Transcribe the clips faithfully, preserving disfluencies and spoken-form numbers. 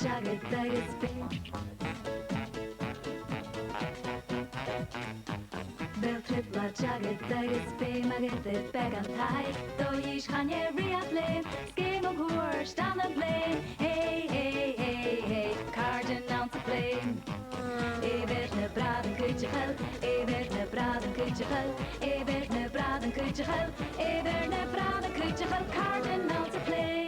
Teagamh agus feum. Bheil trioblaid agad agus feum agad air beagan taic, do dh'fhìs chan e riamh leum, 's gum bu chòir dhan a' bhliadhna. Hey, hey, hey, hey, càirdean anns a' phlèan. Air na bràithrean cuideachail, air na bràithrean cuideachail, air na bràithrean cuideachail, air na bràithrean cuideachail, càirdean anns a' phlèan.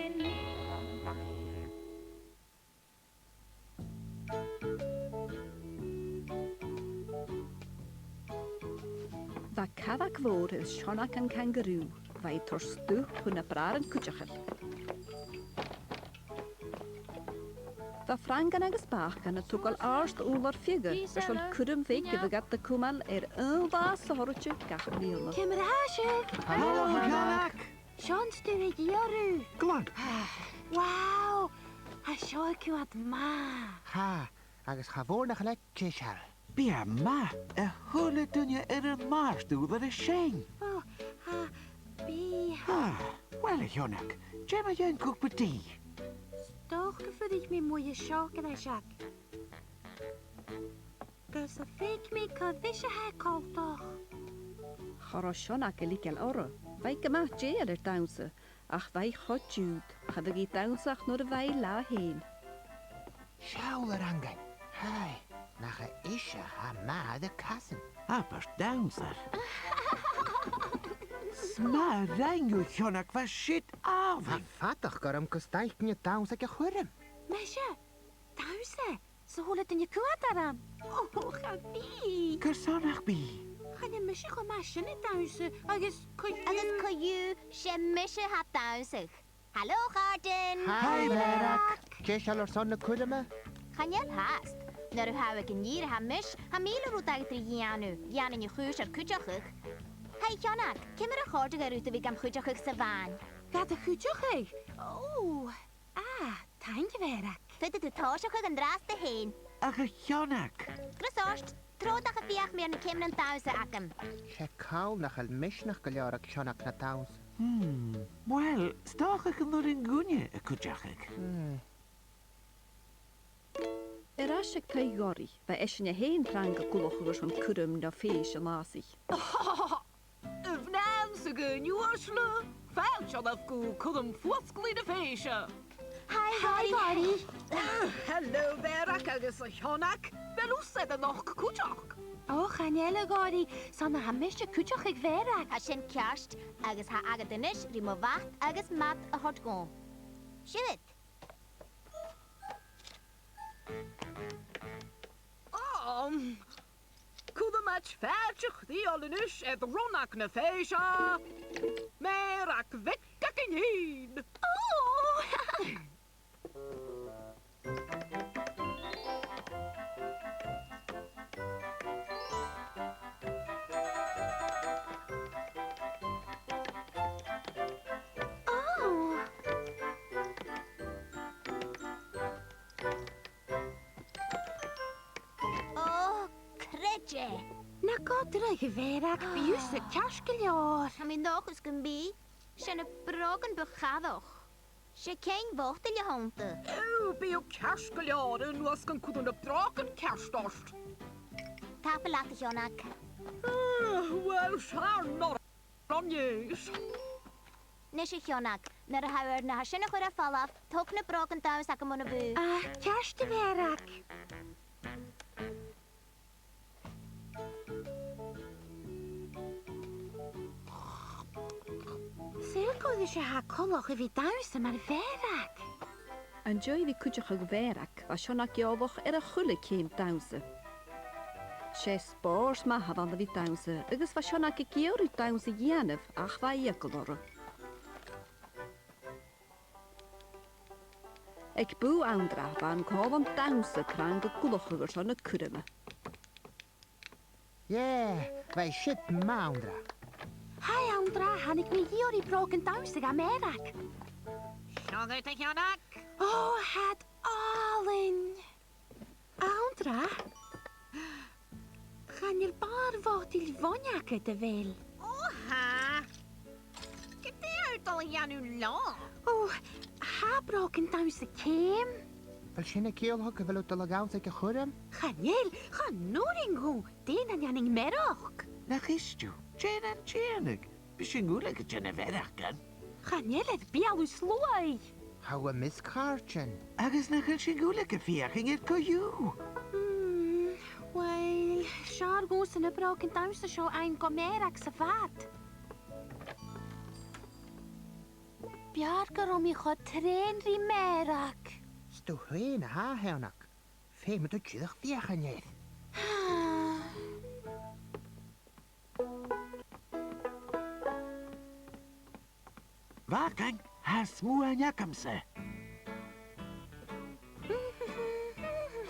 Bha Cabhag Mhòr is Seonag an cangarù, bha i a' toirt stuth chun nam bràithrean cuideachail. Bha Frangan agus Bàcan a' togail àrd-ùrlar fiodha airson cuirm bheag a bha iad a' cumail air aon latha sònraichte gach bliadhna. Ciamar a tha sibh? Halò, Seonag! Sean, 's tu a dh'iarr thu. Glan. Wow! Tha seo a' coimhead math. Tha, agus cha mhòr nach eil e deiseil. Bidh e math, a h-uile duine air an àrd-ùrlar a sheinn. Ò, tha, bidh. Ah, uill, a Sheonag, dè mu dheidhinn cupa tì? 'S dòcha gum fuirich mi a-muigh an seo, gu dearbh. Gus am faic mi cò ris a tha e coltach. Cha robh Seonag a' leigeil oirre, bha i gu math dèidheil air dannsa, ach bha i cho diùid, cha bhiodh i a' dannsa ach nuair a bha i leatha fhèin. Seall air Angain, hai, nach e ise a tha math air a casan. Abair dannsair. 'S math a rinn thu, a Sheonag, bha siud àlainn. Tha fadachd orm gus daic na dannsa aig a' chuirm. Mise? Dannsa? 'S a h-uile duine a' coimhead orm. Ò, cha bhi. Carson nach bi? Chan eil mise cho math sin air dannsa, agus co-dhiù. Agus co-dhiù, 's e mise a tha a' dannsa. Halò, a chàirdean. Hai, a Mhèaraig. Deiseil airson na cuirme? Chan eil fhathast. Nuair a tha thu aig an ìre, tha mise, tha mìle rud agad ri dhèanamh, dhèanainn a' chùis air cuideachadh. Hai, a Sheonag, ciamar a chòrdadh e riut a bhith gam chuideachadh sa bhan? Gad chuideachadh? Ò, ah, taing, a Mhèaraig. Faodaidh tu tòiseachadh an-dràsta fhèin. Ach a Sheonag. Greas ort, trobhad ach am feuch mi air na ceumannan dannsa agam. 'S e call nach eil misneachd gu leòr aig Seonag na dannsa. Hmm, uill, 's dòcha gun urrainn dhuinne a cuideachadh. Hmm. Air ais aig taigh Dhoraidh, bha esan fhèin trang a' gluasad airson cuirm no fèis an àsaich. A bhnathan 's a dhaoine uaisle, fàilte oirbh gu cuirm fuasglaidh na fèise. Hai, Dhoraidh. Hello, a Mhèaraig agus a Sheonag. A bheil thusa air a' Nochd cuideachd? Ò, chan eil, a Dhoraidh, 's ann a tha mise a' cuideachadh a Mhèaraig. Tha sin ceart, agus tha agad a-nis ri mo bhàta agus mad a thoirt dhomh. Siuthad. Àm, cuiridh mi fàilte chridheil a-nis air rionnag na fèise, Mèaraig Bheag againn fhìn. Ò! Ò! Ò, creid e! Na gabh dragh, a Mhèaraig, bidh thusa ceart gu leòr. Tha mi an dòchas gum bi. 'S e na brògan bu chàirdeil. 'S e ceann-bhotail a th' annta. Ò, bidh thu ceart gu leòr, aon uair 's gun cuir thu na brògan ceart ort. Tapadh leat, a Sheonag. Ò, uill, 's ann an-dràsta. Nis, a Sheonag, nuair a tha thu air na tha sin a chur air falbh, tog na brògan dannsa agam on a' bhùth. Ah, ceart, a Mhèaraig. Saoil cò ris a tha e coltach a bhith a' dannsa mar Mhèaraig? An dèidh a bhith a' cuideachadh a Mhèaraig, bha Seonag eòlach air a h-uile ceum dannsa. 'S e spòrs math a bh' ann a bhith a' dannsa, agus bha Seonag ag iarraidh dannsa a dhèanamh, ach bha eagal oirre. Aig bùth Anndra, bha an còmhlan dannsa trang a' gluasad airson na cuirme. Yeah, bha siud math, Anndra. Hai, Anndra, thàinig mi a dh'iarraidh brògan dannsa dha Mèaraig. Seo agad, a Sheonag. Ò, tha iad àlainn. Anndra? Chan eil bàrr bhotail bhuin agad, a bheil? Ò, tha. Gu dè tha thu a' dol a dhèanamh leotha? Ò, tha brògan dannsa ceum. A bheil sin a' ciallachadh gu bheil thu a' dol a dhannsa aig a' chuirm? Chan eil, chan urrainn dhomh, dè nan dèanainn mearachd? Nach ist thu, dè nan dèanainn? Bidh sinn uile a' dèanamh mearachdan. Chan eil iad beò is luaidh. Tha thu am measg chàirdean. Agus nach eil sinn uile a' feuchainn air co-dhiù? Hmm, uill, 's fheàrr dhòmhsa na brògan dannsa seo fhaighinn gu mearachd sa bhad. B' fheàrr gun robh mi cho treun ri mearachd. 'S tu fhèin a tha, a Sheonag. Feumaidh tu dìreach feuchainn air. Mhac Iain, tha smuain agamsa.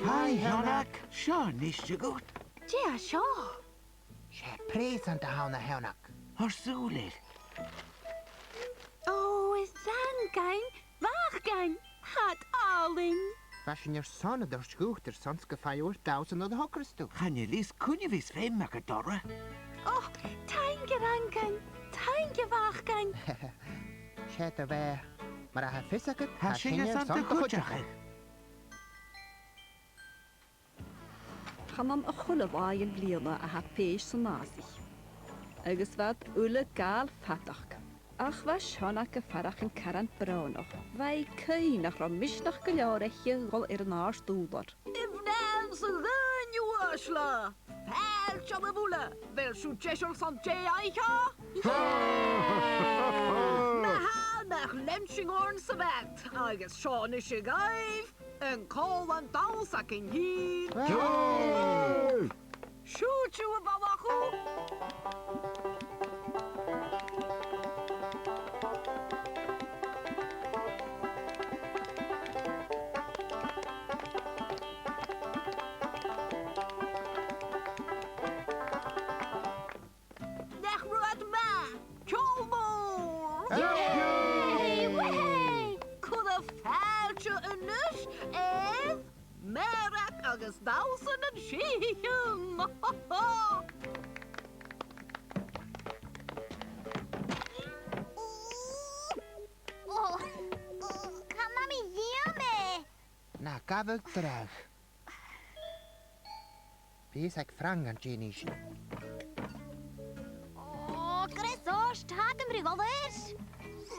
Hi, Sheonag. Seo a-nis agad. Dè tha seo? 'S e preusant a th' ann, a Sheonag. Thoir sùil air. Ò, a Mhac Iain, Mhac Iain, tha iad àlainn. Bha sinn airson a thoirt dhut airson 's gum faigheadh tu dannsa nuair a thogras tu. Chan eil fhios cuin a bhios feum agad orra. Ò, taing, a Mhac Iain, taing, a Mhac Iain. 'S e do bheatha, mar a tha fios agad, tha sinne airson do chuideachadh. Chan ann a h-uile latha den bhliadhna a tha pèis san fhàsach. Agus bha iad uile gabhail fadachd. Ach bha Seonag a' faireachdainn caran brònach. Bha i a' creidsinn nach robh misneachd gu leòr aice a dhol air an àrd-ùrlar. A mhnathan 's a dhaoine uaisle! Fàilte oirbh uile! A bheil sibh deiseil son dè a dhèanamh? Ma-thà, nach lean sinn oirnn sa bhad, agus seo a-nis agaibh an còmhlan dannsa againn fhìn. Yay! Siuthadaibh, a bhalachaibh! Nach robh iad math? Ceòl mòr! Yay! Woohoo! Cuiridh fàilte a-nis air mearachd agus dannsa nan sìthichean! Ò, ò, chan eil mi a' dèanamh e! Na gabh dragh. Bidh fios aig Frank an dèidh sin. Ò, greas ort, tha agam ri dhol air.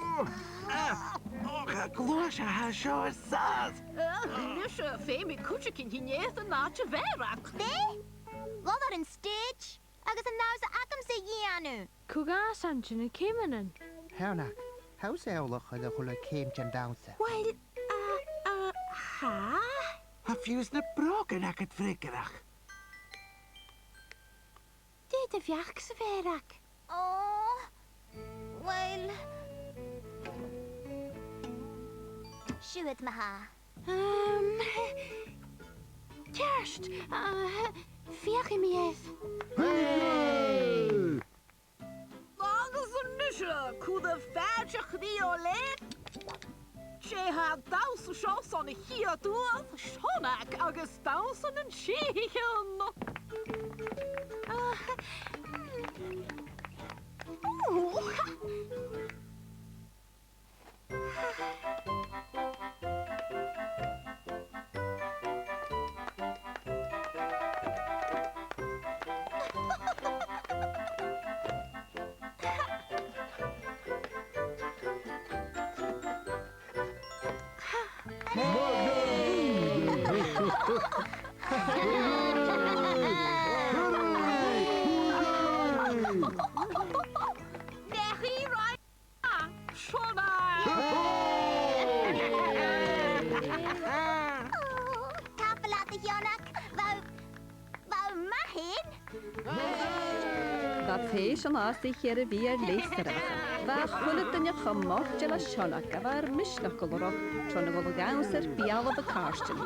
Ò, ò, tha gluais a tha seo air sàs. Ach, a-nis, feumaidh cuideigin tighinn air an àite mhearachd. Dè? Dhol air an stage? Agus an dannsa agamsa a dhèanamh. Cò às a tha an cèim? A Sheonag, tha thusa eòlach air a h-uile ceum den dannsa? Uill, a, a, tha. Tha fiù 's na brògan agad freagarrach. Dè do bheachd sa mhearachd? Ò, uill. Siuthad ma-thà. Ehm, ceart, eh, feuchaidh mi e. Hey! Agus a-nis, cuiridh fàilte a chridheil air. Dè tha an dannsa seo son a' chiad uair? Seonag agus dannsa nan sìthichean. Ah, mm. Ù. Hey! Seonag! Tapadh leat, a Sheonag. Bha, bha math fhèin. Bha pèis an fhàsaich air a bhith air leth soirbheachail. Bha a h-uile duine cho moiteil ri Seonag a bha air misneachd a lorg tron a dhol a dhannsa air beulaibh a chàirdean.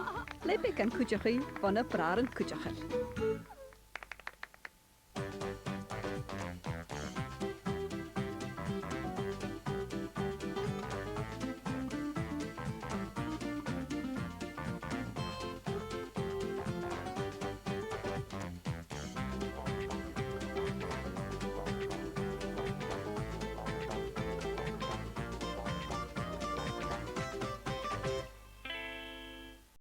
Le beagan cuideachaidh bho na Bràithrean Cuideachail.